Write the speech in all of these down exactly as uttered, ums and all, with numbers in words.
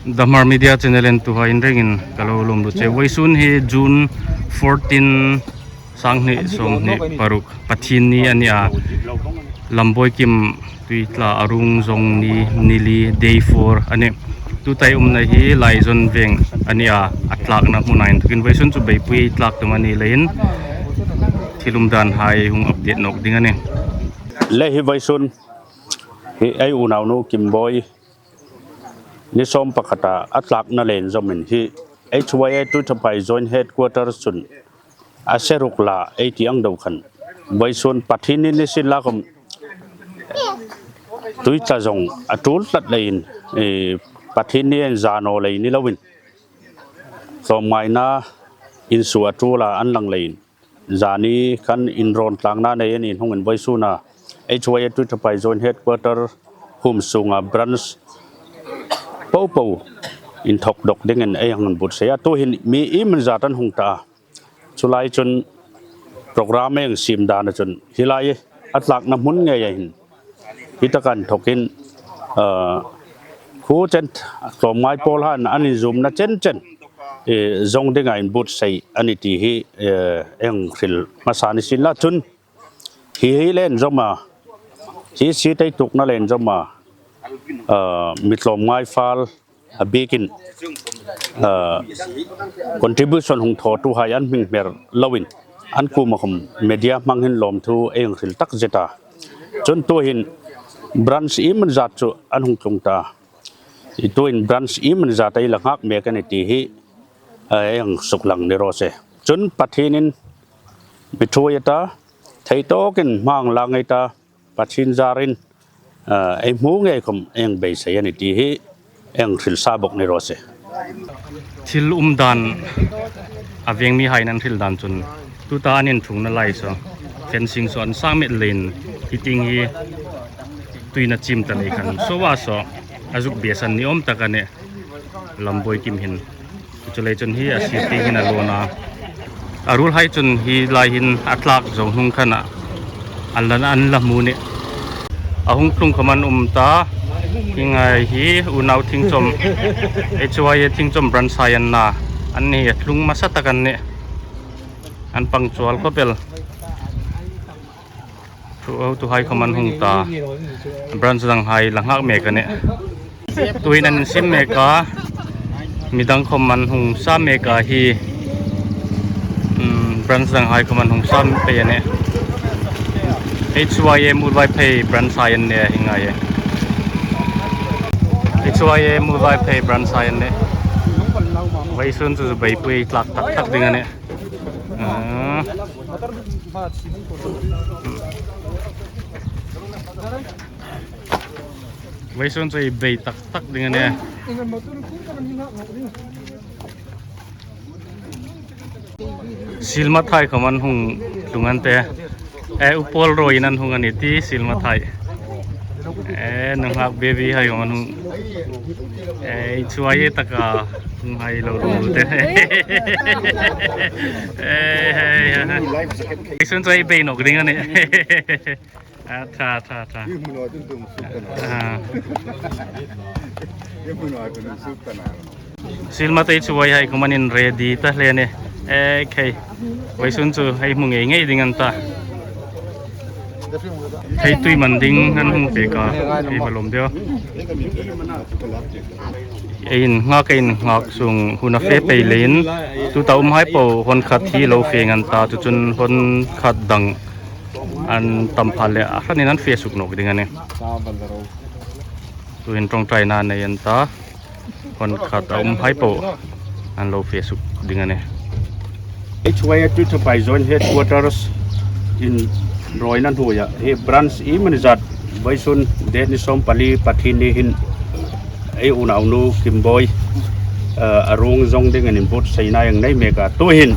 Dhamar Media Channel entuhai in rengin ka lo lawm lut che. Vawisun hi June fourteen, sanghni sawmhni paruk, Pathienni a ni a. Lamboi Kim Tuitla a rung zawng ni, ni li, day four a nih. Tuta ei umna hi Laizawn Veng a ni a, a tlakna hmuna inthokin vawisun chu beipui ei tlak tum a ni leiin thil umdanhai hung update nawk ding a nih. Le hi vawisun hi ei unaunu Kimboi ni sawm pakhata a tlakna le inzawmin hi H Y A Tuithaphai Joint Headquarters chun a seruk la ei ti ang deu khan vawisun Pathienni ni sienla khom Tuitla zawng a tul tlat leiin, eh, Pathienni an za naw lei ni loin tlawmngaina insuo a tula an lang leiin zani khan inrawn tlangna nei a ni hungin vawisuna H Y A Tuithaphai Joint Headquarters hum sunga branch popo inthok dawk dingin ei hang buotsai a. Tuhin mi iemanzat an hung ta a. Chu lai chun program ei hang siem dana chun hi lai a tlakna hmun ngei a hin hi taka inthokin, ah, khu chen tlawmngai pawlhaiin an inzumna chen chen, eh, zawng dinga inbuotsai a nih ti hi, eh, ei hang hril hmasa ni sienla chun hi hi le inzawma, hi si tei tukna le inzawma, ah, mi tlawmngai fal a bikin, ah, contribution hung thawtuhai an hming hmer loin an kuoma khom media hmang hin lawmthu ei hang hril tak zet a. Chun tuhin branch iemanzat chu an hung tlung ta. Tuhin branch iemanzat ei la nghak mek a nih ti hi, ah, ei hang suklang ni raw se. Chun Pathienin mi thuoi a ta, thei tawkin hmang lang ei ta, Pathien zarin, ah, ei hmu ngei khom ei hang beisei a nih ti hi ei hang hril sa bawk ni raw se. Thil umdan a veng mihaiin an hril dan chun tuta an inthungna lai saw fencing saw an sang met leiin hi tieng hi tuiin a chim ta lei khan saw a saw a zuk biasan ni awm tak a nih. Lamboi Kim hin. Chu lei chun hi a sir tieng hin a lawn a. A ruolhai chun hi lai hin a tlak zo hnung khan an la, an la hmu nih. A hung tlung khom an um ta. Hi ngai hi unau Thingchawm, H Y A Thingchawm branch hai an na. Anni a tlung hmasa tak an nih. An pang chuol khawp el. Thu, hotuhai khom an hung ta. Branch danghai la nghak mek a nih. Tuhin an insim mek a. Midang khom an hung sa mek a hi. Hmm, branch danghai khom an hung sa pei a nih. H Y A Muolvaiphei branch hai an nih hi ngai. H Y A Muolvaiphei branch hai an nih. Vawisun chu beipui tlak tak tak ding a nih. Ah. Vawisun chu ei bei tak tak ding a nih. Silmathai khom an hung tlung an tih. E, U Paul Roy-in an hung a nih ti Silmathai. E, nunghak baby hai khom an hung. E, chuai taka hung hai lo lo te. E, hei, hei. Vawisun chu ei bei nawk ding a nih. A, tha, tha, tha. Ei hmu naw chun tum suk ka na. A. Ei hmu naw chun suk ka na. Silmathai chuai hai khom an inready ta hle a nih. E, khei. Vawisun chu ei hmu ngei ngei ding an ta. Theitui man ding an hung pek a. Ei va lawm de aw. Ei innghak, ei innghak sung hun a fe pei leiin. Tuta umhai po hawn khat hi lo fe ngei an ta. Chu chun hawn khat dang an tam pha le a hranin an fe suk nawk ding a nih. Tuhin ṭawngṭaina nei an ta. Hawn khat a umhai po an lo fe suk ding a nih. H Y A Tuithaphai Joint Headquarters inrawina hnuoia hi branch iemanizat vawisun date ni sawmpali Pathienni hin ei unaunu Kimboi, eh, a ruong zawng dingin inbuotsaina ei nei mek a. Tuhin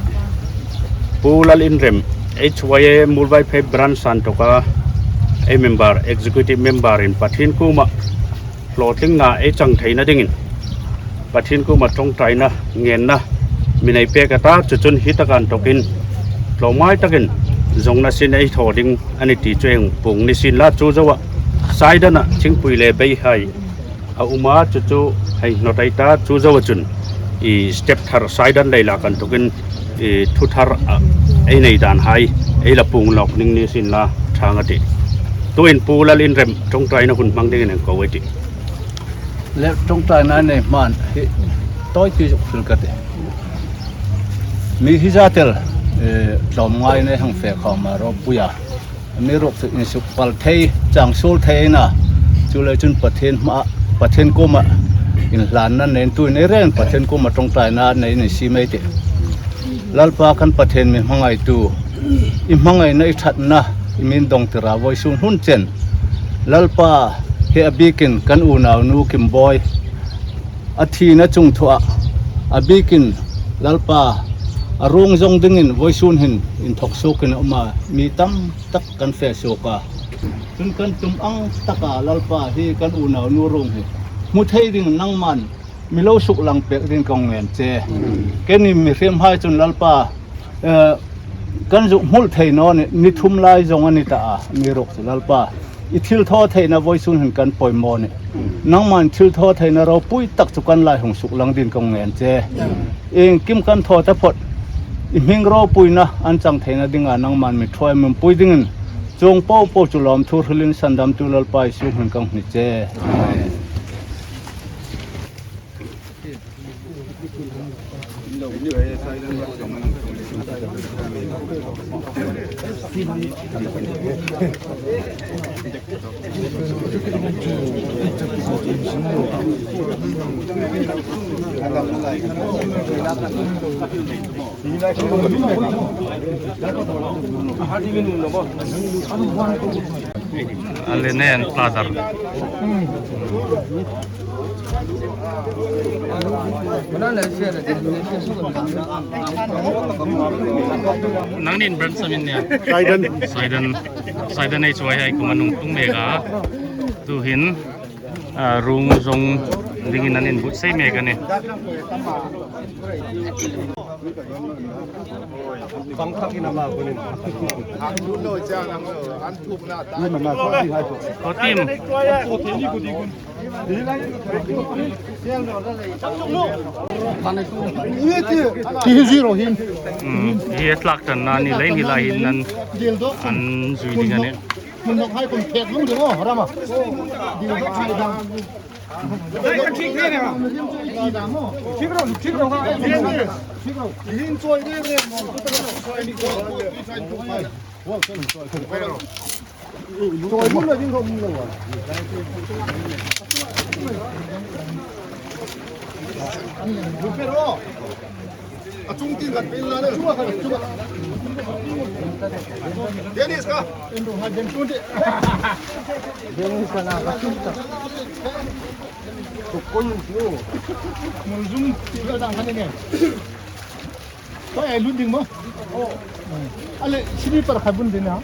Pu Lalinrem, H Y A Muolvaiphei branch a inthawka ei member, executive member-in Pathien kuoma hlawtlingna ei chang theina dingin Pathien kuoma ṭawngṭaina ngenna mi nei pek a ta, chu chun hi taka inthawkin tlawmngai takin zawngna sin ei thaw ding a nih ti chu ei hung puong ni sienla. Chu zoa saidana thingpui le beihai A um a, chu chu hei hnawt ei ta, chu zoa chun i step thar Saidan lei la kan tukin i thu thar a, ei nei dan hai ei la puong nawk ning ni sin la ṭhang a tih. Tuin Pu Lalinrem ṭawngṭaina hun hmang dingin an ko ei tih. Le ṭawngṭaina nei hman hi tawi ti zuk hril ka tih. Mi hi zatel, eh, tlawmngai nei hang fe khawm a ropui a. Amiruokchu insuk pal thei, chang suol thei ei na. Chuleiin chun Pathien hma, Pathien kuoma inhlanna nei tuin ei reng Pathien kuoma ṭawngṭaina nei ni si mei tih. Lalpa kan Pathien mi hmangaitu, i hmangaina i ṭhatna, i min dawng tir a vawisun hun chen. Lalpa hi a bikin kan unaunu Kimbawi a thina chungthua, a bikin Lalpa a ruong zawng dingin vawisun hin inthawk suokin a um a, mi tam tak kan fe suok a. Chun kan tum ang taka Lalpa hi kan unaunu ruong hi hmu thei ding nangman mi lo suklang pek ding ka ngen che. Keini mihriemhai chun Lalpa, eh, kan zuk hmu thei naw ni, ni thum lai zawng a ni ta a, amiruokchu Lalpa i thilthawtheina vawisun hin kan poimaw ni. Nangman thilthawtheina ropui tak chu kan lai hung suklang dingin ka ngen che. Iengkim kan thaw taphot i hming ropuina an chang theina dinga nangman mi thuoi mi pui dingin chuong po po chu lawmthu hrilin sandamtu Lalpa Isu hmingin ka hni che. A le nen pla dar. Nangnin brand sam in nia? Saidan. Saidan. Saidan ei chuai hai kuoma an hung tlung mek a. Tuhin, a, ruong zawng dingin an inbuotsai mek a nih. Khawtiem. Hi hi zero hin. Hmm, hi a tlak ṭanna ni leiin hi lai hin an, an zui ding a nih. Mun nok hai kun thek lung ding o, rama. Dil dok hai dang. Thik ro, thik ro, thik ro. Thik ro. Hin choi re re mo. Choi ni ko. Choi mun lo ding ro mun lo. Lu pe ro. A chung tin kan pin la le. Dennis ka. Dennis ka na ka chung ta. Ko ko yung yo. Mun zum ti ka dang kan ne. Ko ai lut ding mo. A le, slipper kha bun ding a.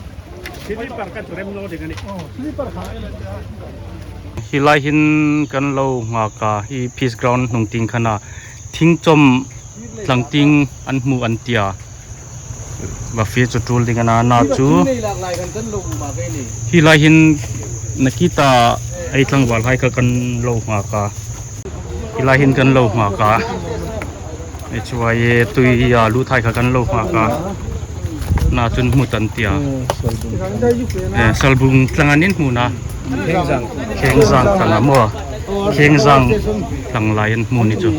Slipper kha chu rem lo ding a nih. Oh, slipper kha. Hi lai hin kan lo nghak a, hi Peace Ground hnung tieng khan a thing chawm tlang tieng an hmu an tia. Va fe chu tul ding a na, na chu. Hi lai hin nakita ei tlangval hai kha kan lo nghak a. Hi lai hin kan lo nghak a. Ei chuai e, tui a lut hai kha kan lo nghak a. Na chun hmu tan tia. Eh, Salbung tlang an inhmu na. Khengzang tlang a maw. Khengzang tlang lai an hmu ni chu.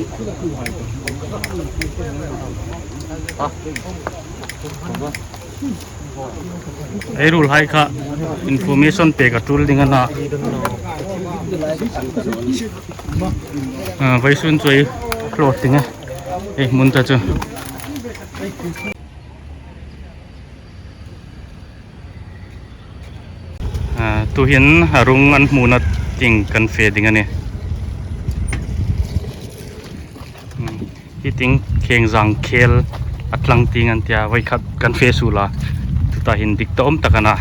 Ei ruolhai kha information pek a tul ding a na. Ah, vawisun chu ei hlawt ding a, ei hmun ta chu. Ah, tuhin a ruong an hmuna tieng kan fe ding a nih. Hmm. Hi tieng Khengzang khel a tlang tieng an tia, voi khat kan fe suol a. Tuta hin dik ta awm tak a na.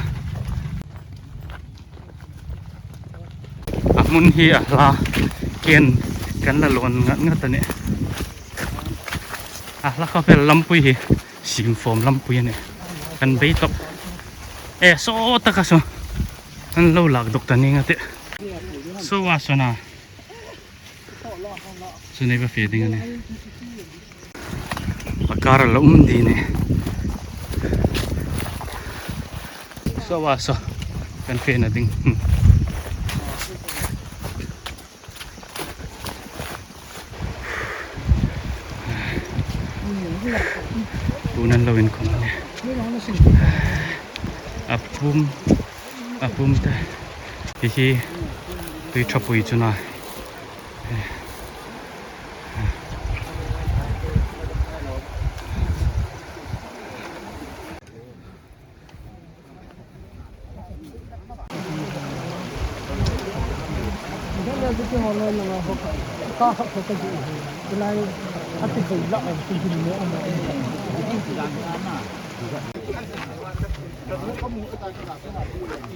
A hmun hi a hla, ken kan la lawn ngat ngat a nih. A hla khawvel lampui hi, singfawm lampui a nih. Kan bei tawp. E, saw taka saw. An lo lak dawk ta ning a tih. Saw a saw na. Chu nei va fe ding a nih. A kar a la um ding a nih. Saw a saw. Kan fena ding. Hmm. Tun an lo inkhum a nih. A pum, a pum ta. Hi hi, tui ṭhapui chu a nih.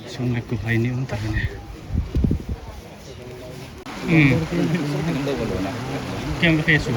Sung le kuhai ni um tak a nih. Hmm. Keng ka fe su.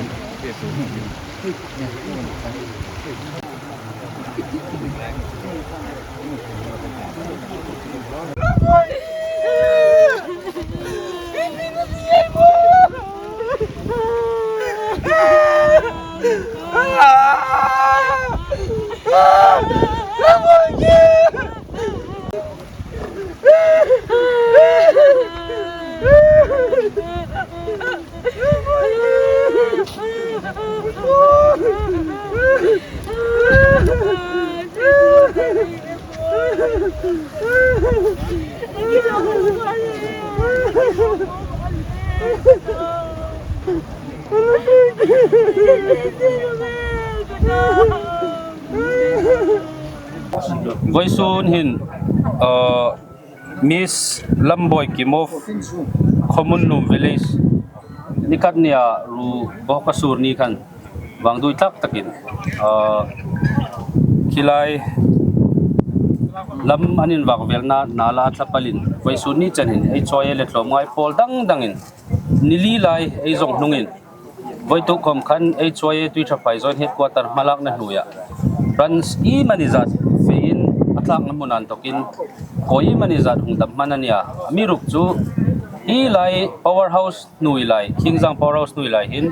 Voisun hin, uh, Miss Lamboi Kim of Khomunlum Village, ni khat nia ru bawk a sur ni khan vangduoi tlak takin, ah, khilai lam an invak velna nala a tla palin voisun ni chen hin H Y A le tlawmngai pawl dang dangin ni li lai ei zawng hnungin, voituk khom khan H Y A Tuiṭhaphai Joint Headquarter hmalakna hnuoia branch iemani zat fein a tlakna hmun antawkin khaw iemani zat hung dam hman a nia. Amiruokchu hi lai powerhouse hnuoi lai, Khingzang powerhouse hnuoi lai hin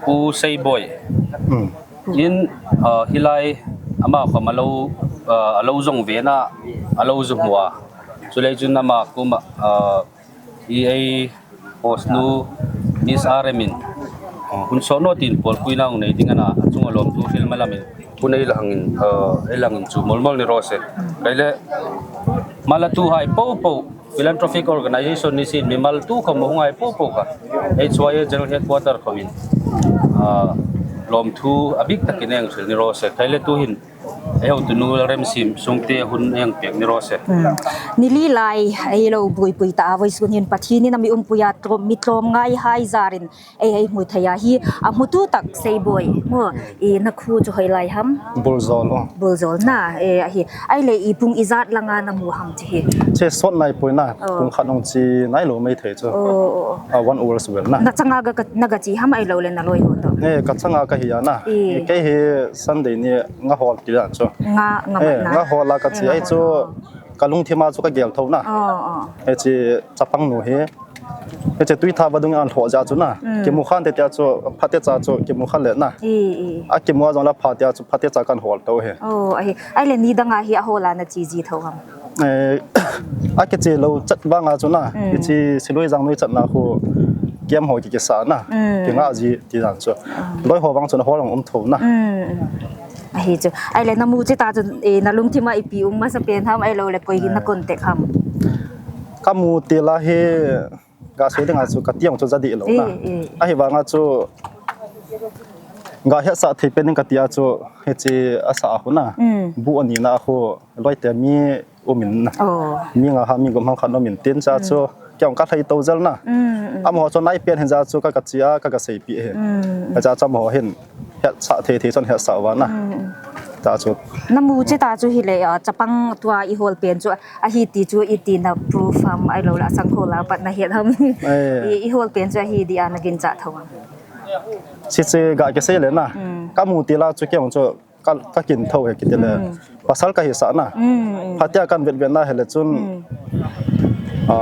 Pu Seiboi in, ah, hi lai ama khom a lo, ah, a lo zawng ve a, a lo zu hmu a. Chuleiin chun ama kuoma, ah, hi ei host nu Miss R M in hun sawt naw tiin pawlpuina hung nei ding a na, a chunga lawmthu hril malamin hun ei la hangin, eh, ei la hangin chu mawl mawl ni raw se. Kei le malatuhai po po, philanthropic organization ni sien mi maltu khom hunghai po po kha H Y A General Headquarter khomin, ah, lawmthu a bik takin ei hang hril ni raw se. Kei le tuhin ei hotu nu Remsim Sungte hun ei hang pek ni raw se. Hmm. Ni li lai ei lo buoipui ta a, voisun hin Pathienin a mi umpui a, tlawm, mi tlawmngaihai zarin ei hei hmu thei a, hi a hmutu tak Seiboi maw, i na khuo chu hoi lai ham? Bulzawl, aw. Bulzawl a na, e, a hi. Ei le i pung izat langa na hmu ham chi hi? Che sawt nai pui a na, oh, pung khat hung chi nai lo mei thei chu. Oh, oh, oh. A one hours vel a na. Na changa ka, ka, na ka chi ham ei lo le na lawi ho tawh? E, ka changa ka hi a na. E. E, kei hi Sunday ni nga hawl ti dan chu. Nga, nga, e, na, nga hawl a ka chi, e, nga ei chu hawl a. Ka lungthima chu ka gel tho a na. Oh, oh. Ei chi chapang nu hi. Ei chi Tuitha vadung an hlawh zia chu a na. Mm. Kimu khan te tia chu, phate cha chu, kimu khan le a na. E, e. A kimu a zawng la pha tia chu, phate cha kan hawl tho hi. Oh, a hi. Ei le ni danga hi a hawla na chi zie tho ham? Eh, a kichi lo chat vanga chu a na, mm, kichi Siluizang nuoi chatna khu camp ho ki kisa a na, mm, kinga zie ti dan chu. Mm. Lawi ho vang chu a hawl ang um tho a na. Mm. A hi chu. Ei le na hmu che ta chu, eh, na lungthima ipi um hmasa pen ham, ei lo le koi hin na, eh, contact ham? Ka hmu ti la hi, ka sei dinga chu ka ti ang chu za di lo a na. Eh, eh. A hi vanga chu, ka hetsah thei pen ding ka tia chu, hi chi a sa a khu a na. Mm. Bu a ni na khu, lawi te mi umin a na. Oh. Mi nga ha mi gum hang khat umin tin cha chu, mm, kei ang ka hlei to zel a na. Mm, mm. Amaho chu nai pen hin za chu ka, ka chi a, ka, ka sei pi hi. Mm, mm. Ka cha chu amaho hin, hetsah thei thei chun hetsah va a na. Mm, mm. Ta chu. Na hmu che ta chu hi le, ah, chapang tua i hawl pen chu, a hi ti chu i ti na proof ham, ei lo la sang kho la pat na het ham? Eh. I, i hawl pen chu a hi di a na gin cha tho ham? Chi chi ka ke sei le a na. Mm. Ka hmu ti la chu kei ang chu ka, ka kin tho hi ki ti le. Mm. Pasal ka hi sa a na. Mm, mm. Phatia kan vet vet na hi le chun. Mm. A,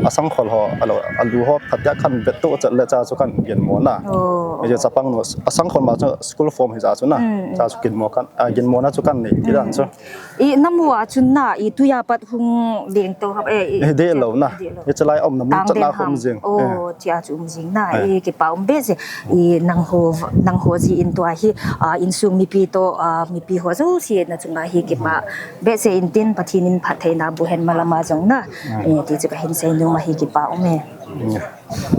a sangkhol ho, a lo, a lu ho phatia khan bet to chet le cha chu kan gin maw na. Oh. Ei chapang nu, a sangkhol ma chu school form hi cha chu na. Mm, mm. Cha chu gin maw kan, a, gin maw na chu kan nei ti dan chu. Mm. I namu a chun na, i tuia pat hung leng to hap, eh, i, eh, de lo na. De lo. I chalai om na mun tang chat na den hum ham. Zing. Oh, eh. Tia chu um zing na, eh, i kipa um be se. I nang ho, nang ho zie in tua hi, a, insung mipi to, a, mipi ho zo si na chunga hi kipa be se in tin Pathienin phattheina bu hen malama zong na. Eh, ti chu ka hin sei nuom a hi kipa um e. Mm.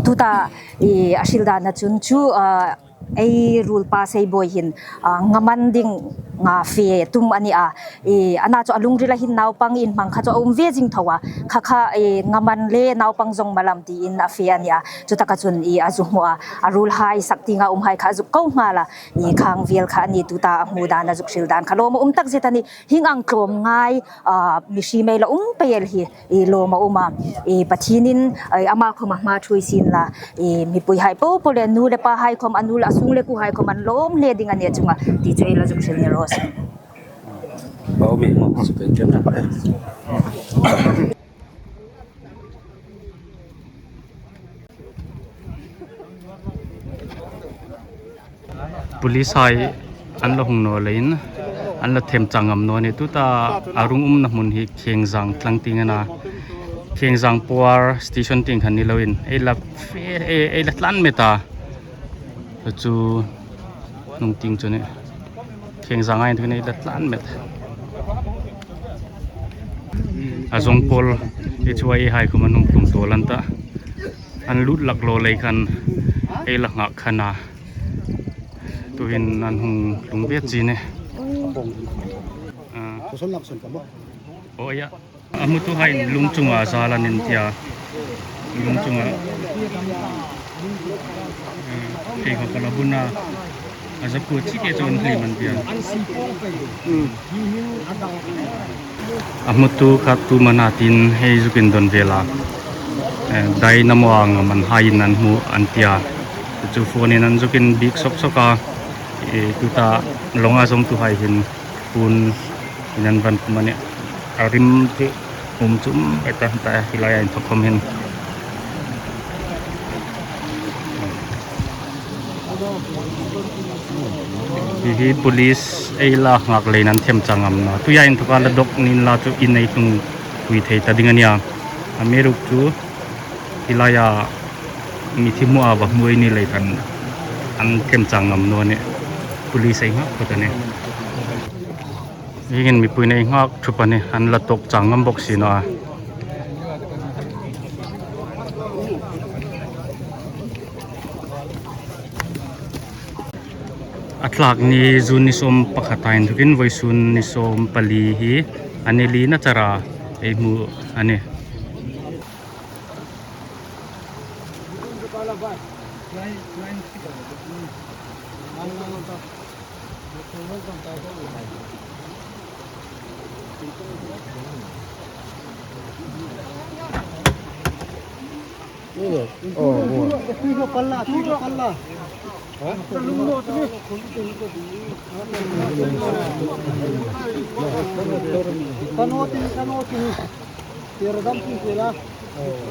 Tuta, i, a hril dan a chun chu, a, ei ruolpa Seiboi hin, a, ngaman ding nga fe tum a ni a. I, ana chu a lungrila hin naupang inhmang kha chu a um ve zing tho a. Kha kha, i, ngaman le naupang zong malam tiin a fe a ni a. Chutaka chun, i, a zu hmu a, a ruolhai sak tienga umhai kha a zuk ko nghal a. I, khang vel kha a ni tuta a hmu dan a zuk hril dan kha lawm a um tak zet a ni. Hieng ang tlawmngai, a, mihring ei la um pei el hi, i, lawm a um a, i, Pathienin, i, ama khom a hma ṭhuoi sien la, i, mipuihai popo le nu le pahai khom a nu le a sung le kuohai khom an lawm hle ding a ni a chunga ti chu ei la zuk hril ni raw se. Bau mi mo, su pe ken na. Police hai an la hung naw leiin an la themchang ngam naw ni tuta a rung umna hmun hi Khengzang tlang tieng a na. Khengzang Power Station tieng khan ni loin ei la fe, ei, ei la tlan met a. Chu nung tieng chu ni. Khengzang a inthokin ei la tlan met. A zong pawl ei chuai hai khom an hung tlung tuol an ta. An lut lak lo lei khan ei la nghak khan a. Tuhin an hung tlung ve chi ni. A. Aw, ya. A hmutuhai lung chunga zal an intia. Lung chunga, eh, kei ko kala buna. A za ku chi ke chon hlim an tia. A hmutu kha tu mana tin hei zukin don vela. Eh, dai na mo ang man hai in an hmu an tia. Chu phone in an zukin bik sok sok a. Eh, tuta longa zong tuhai hin. Pun in an van kum a nih. A rim chu um chu um ta ta hi laia inthok khom hin. Hi hi police ei la nghak leiin an themchang ngam naw. Tuia inthoka la dawk nin la chu in ei tlung pui thei ta ding a nia. Amiruokchu hi laia mithi hmua va hmu ei ni lei khan an themchang ngam naw a nih. Police ei nghak phawt a nih. Hieng hin mipuiin ei nghak thup a nih, an la tawk chang ngam bawk si naw a. A tlak ni June ni sawm pakhat a inthokin vawisun ni sawm pali hi a ni lina chara ei hmu a nih. Kan o tin, kan o tin. Tira dam tin tira.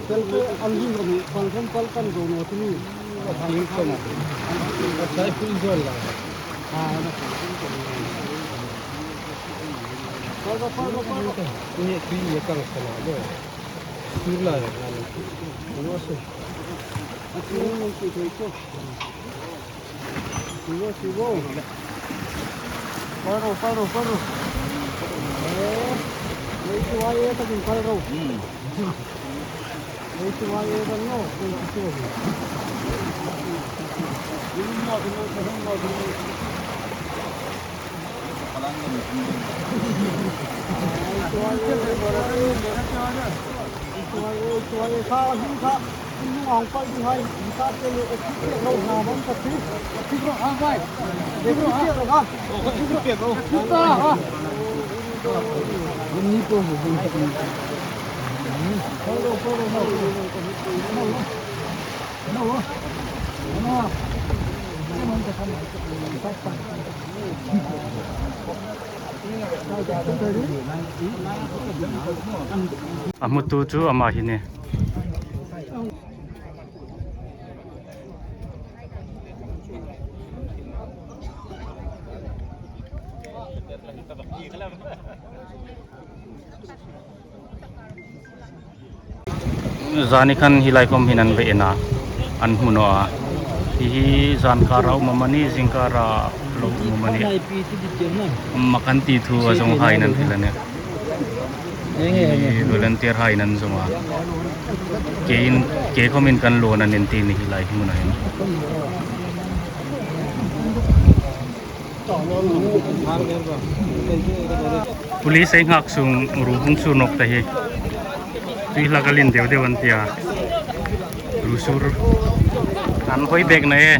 Tel pe an hin ram, pal thon pal kan do no tini. An hin kan. Sai pul zol la. Ha, na. Pal ro, pal ro, pal ro. Ni tu ye kan sa na lo. Tur la ya na. Lo se. Aku ni tu tu. Sibo, sibo. Paro, paro, paro. Eh, ei chu ai e ta kin paro. Hmm. Ei chu ai e ta no, ei chu chu. A hmutu chu ama hi ni. Zani khan hi lai khom hin an va en a, an hmu naw a. Hi hi zan kara um am a ni, zing kara lo um am a ni. Makan ti thu a zawng hai nan thil a nih. Hi volunteer hai nan zawng a. Keiin, kei khomin kan lo nan en ti ni hi lai hmun a hin. Police ei nghak sung ru hung sur nawk ta hi. Tui hlak a lien deu deu an tia. Ru sur. An hoi bek na e.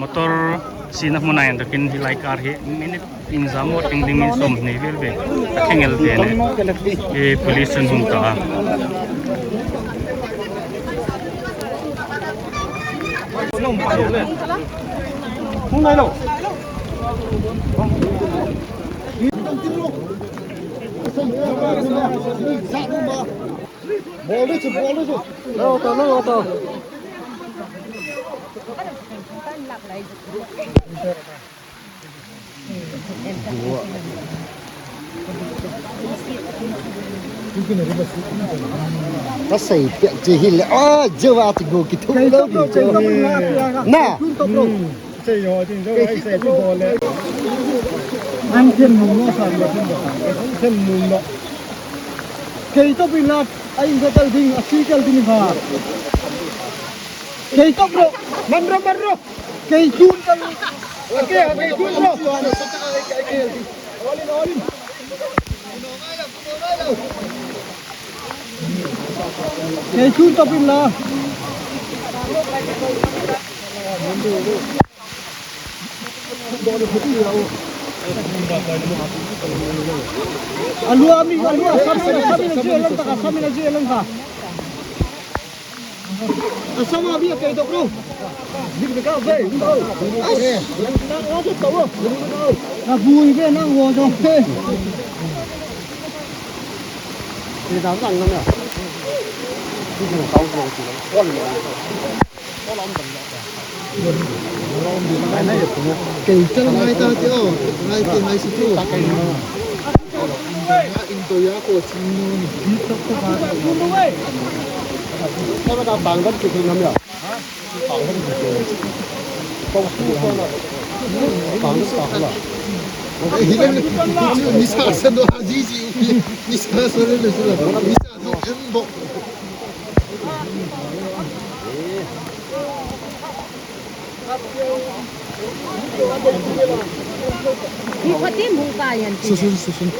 Motor sina hmuna inthokin hi lai kar hi minute inzam awt ding dingin sawmhni vel vel a thleng el ve a nih. Hi police chun hung ta a. Ka sei pek che hi le, a, jewa ti go ki thu lo di che. Na. An them mum lo sa lo. An them mum lo. Kei to bin la, a in ka tal ding, a si kal ding ha. Kei to bro, man ro, man ro. Kei tun kal. Kei, kei tun kal. Kei tun to bin la. A lua mi, a lua, a sam mi, a sam mi, a sam mi, a sam mi. A sam a bia kei dok ro. Dik dik a ve. Ai. Na, na, na, na. Na bui ve, na wo dok ve. Ni dam dang dam ya. Ni dam dang dang. Kei chal ngai ta ti o, ngai ti ngai si tu. Indoya ko ching nu ni. Tama ta bang dam ki nam ya. Bang dam ta la. Hi le ni sa sa do ha ji ji. Ni sa sa le le sa. Ni sa do em bo. Hi khawtin hung kai an ti. Susun, susun.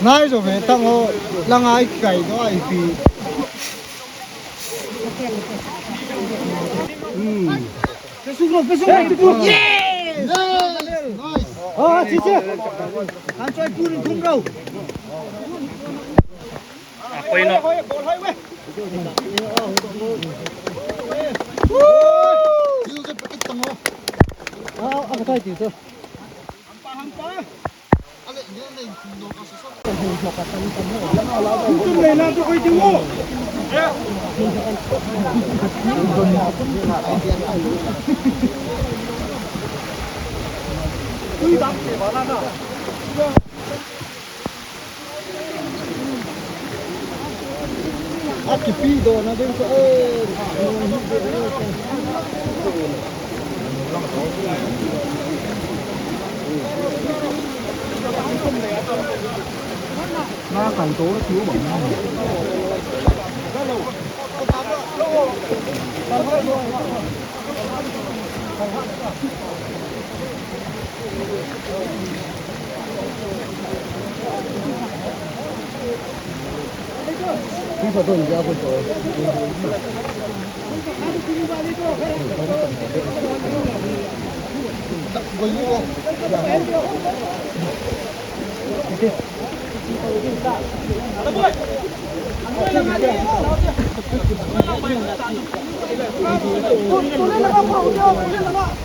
Ngai zo ve tang o, la ngai kai do ai pi. Hmm. Pesuk ro, pesuk ro. Yes! Nice. Ah, chiche. Kan choi pun kum ro. A poi naw. Woo! Chiu che pakit tang o. Ah, a ka thai ti so. A kipi dona ding ko e. Na kan to ki u bang na.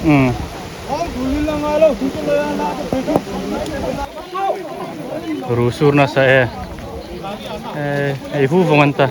Mm. Ru surna sa e. E, ei hu vawng an ta.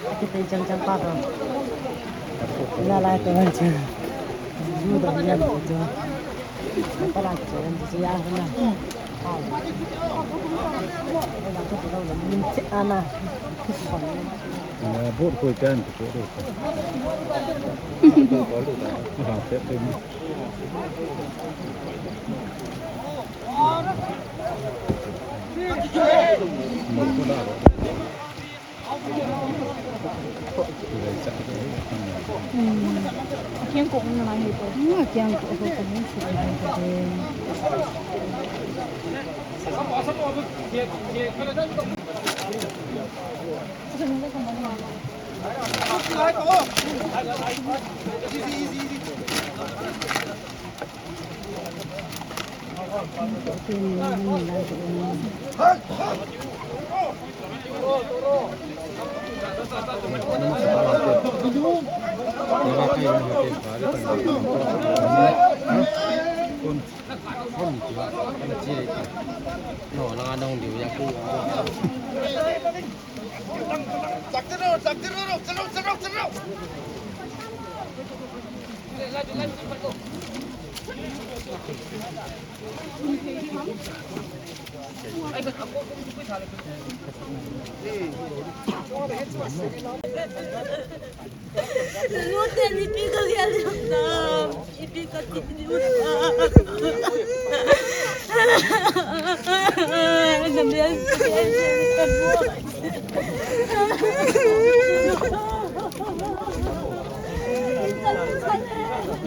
Ati pe chang chang pa ko. La la ko la chang. Ju da ni ko jo. Ka la ko chang ji ya na. Ana. Bot ko chan ko do. Ko do. Ha pe pe.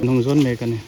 Nung zon me ka ni.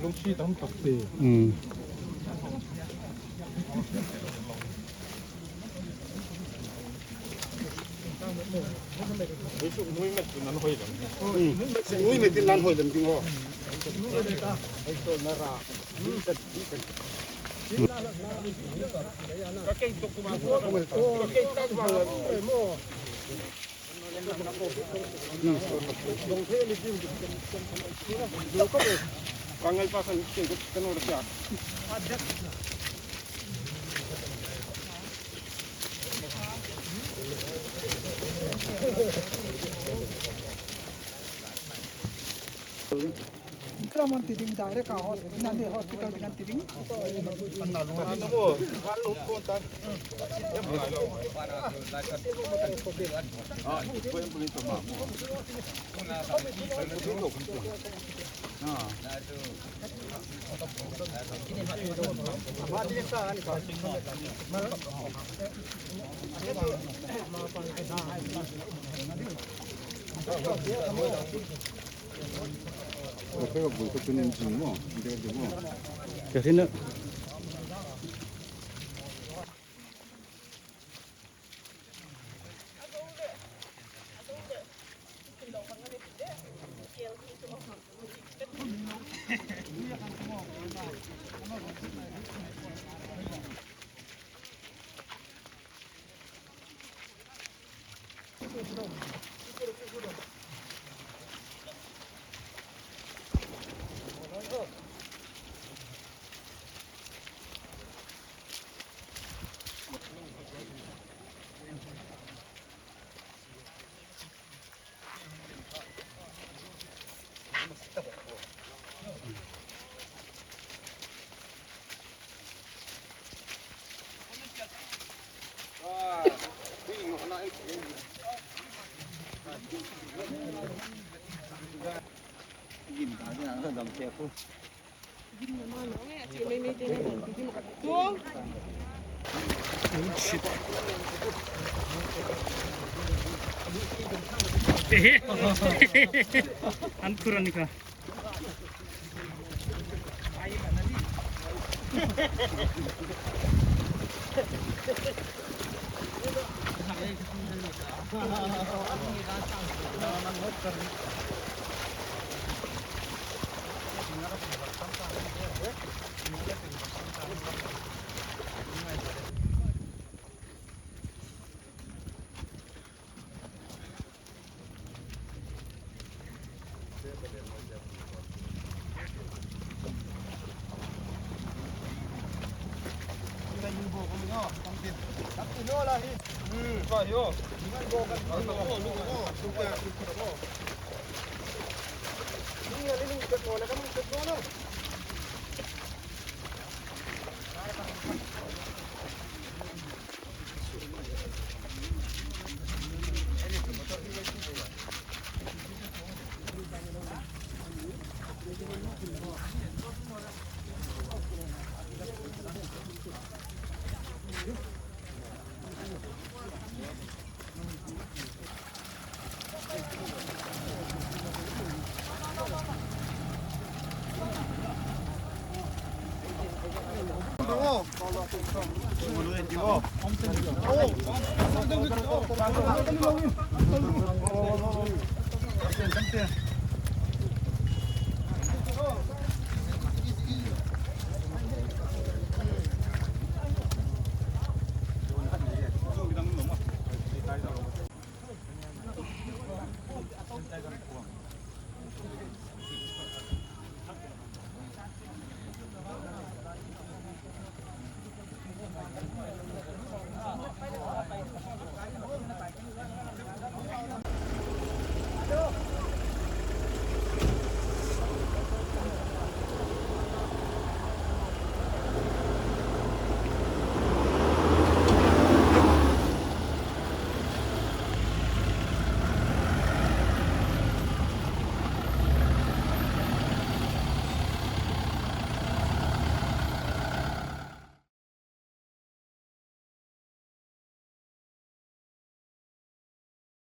Lungsi tam tak te. Hmm. Nui met tin an hoi lem. Nui met tin an hoi lem ding aw. Kraman ti ding direct a hospital, nandi hospital ding an ti ding. Ka rin a. Ehe. An khur an ni kha.